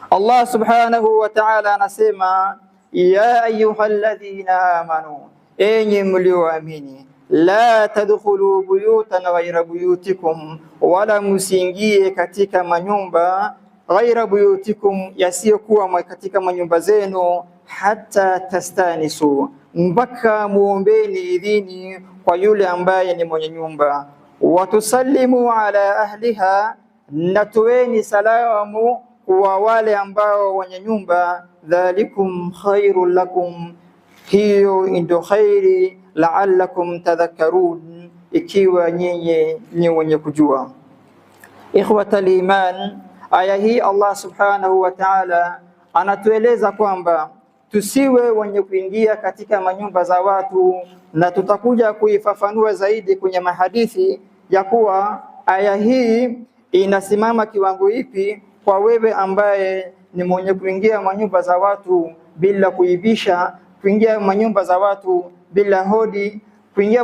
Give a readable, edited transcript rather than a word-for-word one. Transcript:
Allah subhanahu wa ta'ala anasema, ya ayyuhalladhina amanu, enyi mlioamini, la tadkhulu buyutan ghaira buyutikum, wala msiingie katika manyumba ghaira buyutikum, yasiyokuwa katika manyumba zenu, hata tastanisu, mpaka muombeni idhini kwa yule ambaye ni mwenye nyumba, watusallimu ala ahliha, na toeni salamu kwa wale ambao wenye nyumba. Dhalikum khairul lakum, hiyo ndio khairi, la'allakum tadhakkarun, ikiwa nyinyi ni wenye kujua. Ikhwatal iman, aya hii Allah subhanahu wa ta'ala anatueleza kwamba tusiwe wenye kuingia katika manyumba za watu, na tutakuja kuifafanua zaidi kwenye mahadithi ya kuwa aya hii inasimama kiwango ipi kwa wewe ambaye ni mwenye kuingia manyumba za watu bila kuibisha, kuingia manyumba za watu bila hodi, kuingia